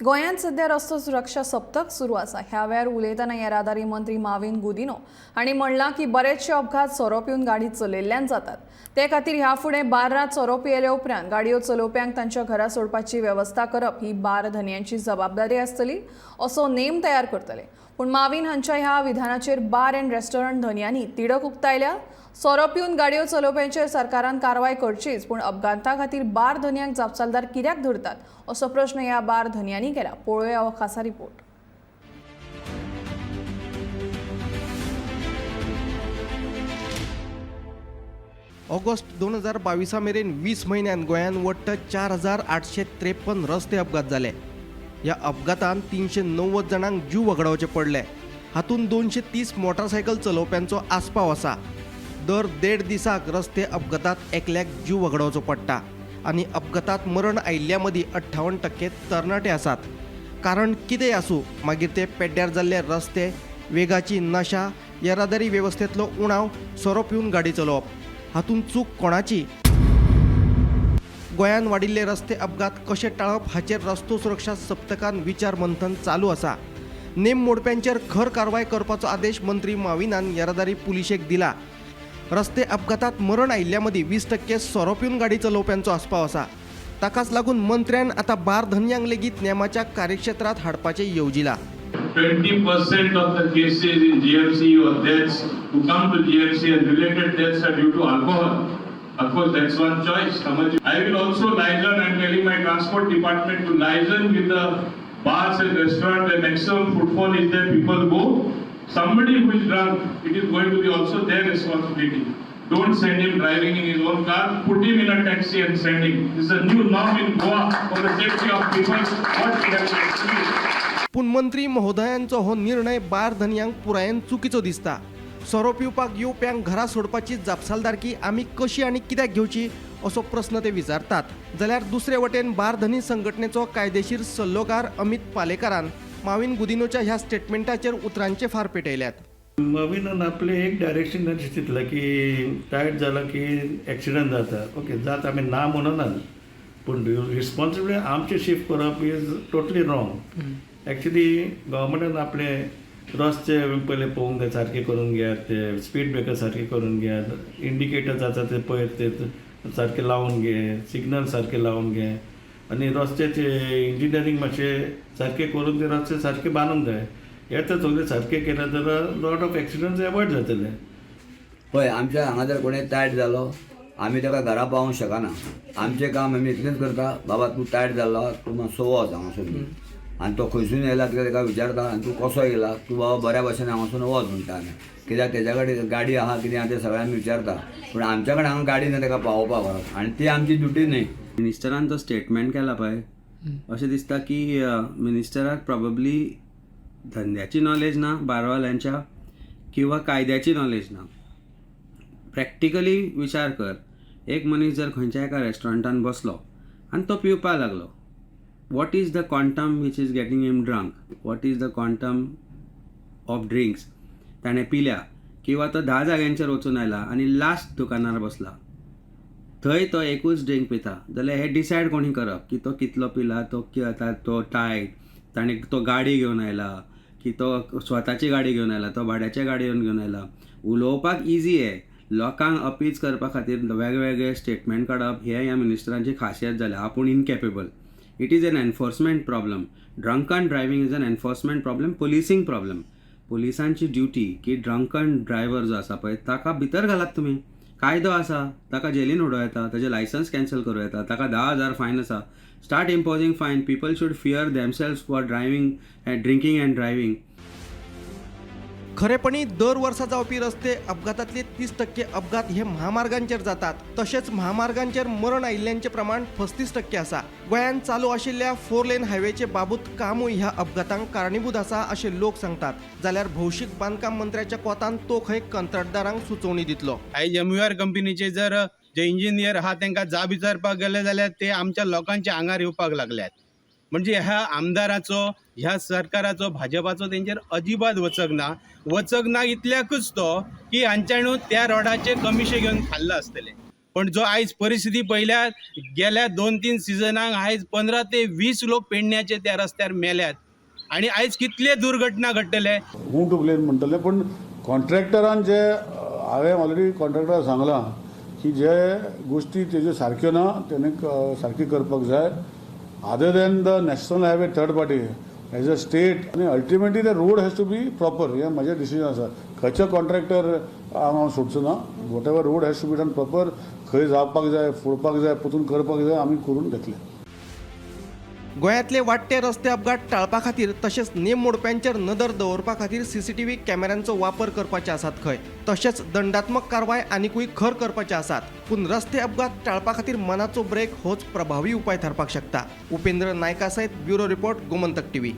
गोंयांत सध्या रस्तो सुरक्षा सप्तक सुरू आसा. ह्या वेळार उलयतना येरादारी मंत्री माविन गुदिन्हो हांणी म्हणलां की बरेचशे अपघात सोरो पिवन गाडी चलयल्ल्यान जातात. ते खातीर ह्या फुडें बार्रांत सोरो पियेले उपरांत गाडयो चलोवप्यांक तांच्या घरा सोडपाची वेवस्था करप ही बार धनयांची जबाबदारी आसतली असो नेम तयार करतले. पूण माविन हांच्या ह्या विधानाचेर बार अँड रेस्टॉरंट धनयांनी तिडक उक्तायल्या. सोरो पिवन गाडयो चलोवप्यांचेर सरकारान कारवाय करचीच, पूण अपघाता खातीर बार धनयांक जापसालदार कित्याक धरतात असो प्रश्न ह्या बार धनयांनी केला. पळोवया हो खासा रिपोर्ट. ऑगस्ट 2022 मेरेन 20 म्हयन्यान गोंयांत वट्ट 4853 रस्ते अपघात जाले. ह्या अपघातान 390 जाणांक जीव वगडावचे पडले. हातूंत 230 मोटारसायकल चलोवप्यांचो आस्पाव आसा. दर देड दिसाक रस्ते अपघातात एकल्याक जीव वगडावचो पडटा आनी अपघातात मरण आयिल्ल्या मदीं 58% तरणाटे आसात. कारण कितेंय आसूं, मागीर ते पेड्ड्यार जाल्ले रस्ते, वेगाची नशा, येरादारी वेवस्थेंतलो उणाव, सोरो पिवन गाडी चलोवप, हातूंत चूक कोणाची? गोंयांत वाडिल्ले रस्ते अपघात कशे टाळप हाचेर रस्तो सुरक्षा सप्तकान विचार मंथन चालू आसा. नेम मोडप्यांचेर खर कारवाय करपाचो आदेश मंत्री माविनान येरादारी पुलिशेक दिला. रस्ते अपघातात मरण आयिल्ल्या मदीं 20% सोरो पिवन गाडी चलोवप्यांचो आस्पाव आसा. ताकाच लागून मंत्र्यान आतां बार धनयांक लेगीत नेमाच्या कार्यक्षेत्रांत हाडपाचें येवजिलां. 20% of the cases in GMC or deaths who come to GMC and related deaths are due to alcohol. Of course, that's one choice. How much? I will also liaison, I'm telling my transport department to liaison with the bars and restaurant where maximum footfall is there, people go. Somebody who is drunk, it is going to be also their responsibility. Don't send him driving in his own car, put him in a taxi and send him. This is a new norm in Goa for the safety of people, what we have to execute. पूण मंत्री महोदयांचो हो निर्णय bar धनयांक पुरायेन चुकीचो दिसता. सोरो पिवपाक येवप्यांक घरा सोडपाची जापसालदारकी आमी कशी आनी कित्याक घेवची असो प्रस्न ते विचारतात. जाल्यार दुसरे वटेन बार धनी संघटनेचो कायदेशीर सल्लोगार अमित पालेकारान माविन गुदिनोच्या ह्या स्टेटमेंटाचेर उतरांचे फार पेटयल्यात. नवीन आपलें एक डायरेक्शन अशें चिंतलां की टायट जाला की एक्सिडंट जाता. ओके, जाता, आमी ना म्हणनात, पूण रिस्पॉन्सिबिलिटी आमची शिफ्ट करप is totally wrong. Actually गव्हर्मेंटान आपले रस्ते पयले पळोवंक जाय, सारके करून घेयात, ते स्पीड ब्रेकर सारके करून घेयात, इंडिकेटर्स आसा ते पळय ते सारके लावन घे, सिग्नल सारके लावन घे आनी रस्त्याचे इंजिनियरींग मातशें सारकें करून ते रस्ते सारके बांदूंक जाय. हे तर सगळें सारकें केलें जाल्यार लॉट ऑफ एक्सिडंट्स एवॉयड जातले. पळय, आमच्या हांगा जर कोणीय टायट जालो, आमी ताका घरा पावोवंक शकना. आमचें काम आमी इतलेंच करता, बाबा तूं टायट जाल्लो, तूं मातसो वच हांगासून. आनी तो खंयसून येयला तुका ताका विचारता आनी तूं कसो येयला, तूं बाबा बऱ्या भशेन हांगासून वच म्हणटा आमी. कित्याक तेज्या कडेन गाडी आहा, कितें आहा तें सगळें आमी विचारता, पूण आमच्या कडेन हांगा गाडी ना ताका पावोवपाक व्हरप आनी ती आमची ड्युटी न्ही. मिनिस्टरान तो स्टेटमेंट केला पळय, अशें दिसता की मिनिस्टराक प्रॉबेबली धंद्याची नॉलेज ना बारवाल्यांच्या किंवा कायद्याची नॉलेज ना. प्रॅक्टिकली विचार कर, एक मनीस जर खंयच्या एका रेस्टॉरंटान बसलो आनी तो पिवपाक लागलो, what is the quantum which is getting him drunk? What is the quantum of drinks ताणें पिल्या? किंवा तो 10 जाग्यांचेर वचून आयला आनी लास्ट दुकानार बसला, थंय तो एकूच ड्रिंक पिता, जाल्यार हें डिसायड कोणी करप की तो कितलो पिला, तो आतां तो टायट, ताणें तो गाडी घेवन आयला की तो स्वताची गाडी घेवन आयला, तो भाड्याच्या गाडयेन घेवन आयला. उलोवपाक इजी आहे. लोकांक अपीज करपा खातीर वेगवेगळे स्टेटमेंट काडप हे ह्या मिनिस्टरांची खासियत जाल्या. आपूण incapable. It is an enforcement problem. Drunken driving is an enforcement problem, policing problem. पुलिसांची ड्युटी की ड्रंकन ड्रायव्हर जो आसा पळय ताका भितर घालात तुमी. कायदो आसा, ताका जेलीन उडोवं येता, ताजें लायसन्स कॅन्सल करूं येता, ताका 10,000 फायन आसा. Start imposing fine. People should fear themselves for driving and drinking and driving. खरेपणी दर वर्सा जावपी रस्ते अपघातांतले 30% अपघात हे म्हामार्गांचेर जातात. तशेंच म्हामार्गांचेर मरण आयिल्ल्यांचें प्रमाण 35% आसा. गोंयांत चालू आशिल्ल्या फोर लेन हायवेचे बाबूत कामूय ह्या अपघातांक कारणीभूत आसा अशें लोक सांगतात. जाल्यार भौशीक बांदकाम मंत्र्याच्या कोतान तो खंय कंत्राटदारांक सुचोवणी दितलो. आयज एमयूआर कंपनीचे जर जे इंजिनियर आहा तांकां जाब विचारपाक गेले जाल्यार ते आमच्या लोकांच्या आंगार येवपाक लागल्यात. म्हणजे ह्या आमदाराचो, ह्या सरकाराचो, भाजपाचो तेंचेर अजिबात वचक ना. वचक ना इतल्याकूच तो की हांच्यानू त्या रोडाचे कमिशे घेवन खाल्लां आसतलें. पण जो आयज परिस्थिती पळयल्यार गेल्या 2-3 सिजनाक आयज 15 ते 20 लोक पेडण्याचे त्या रस्त्यार मेल्यात आनी आयज कितले दुर्घटना घडटले. हू टू ब्लेम म्हणटले, पूण कॉन्ट्रॅक्टरान जे हांवें ऑलरेडी कॉन्ट्रॅक्टराक सांगलां की जे गोश्टी तेज्यो सारक्यो ना तेणे सारकी करपाक जाय. Other than the national highway, third party as a state आनी ultimately the road has to be proper, हें म्हजें डिसिजन आसा. खंयचो कॉन्ट्रॅक्टर हांव सोडचो ना. Whatever road has to be done proper, खंय जावपाक जाय, फोडपाक जाय, परतून करपाक जाय, आमी करून घेतले. गोंयांतले वाडटे रस्ते अपघात टाळपा खातीर तशेंच नेम मोडप्यांचेर नदर दवरपा खातीर सीसीटीव्ही कॅमेऱ्यांचो वापर करपाचे आसात खंय. तशेंच दंडात्मक कारवाय आनिकूय खर करपाचे आसात. पूण रस्ते अपघात टाळपा खातीर मनाचो ब्रेक होच प्रभावी उपाय थारपाक शकता. उपेंद्र नायका सयत ब्युरो रिपोर्ट, गोमंतक टीव्ही.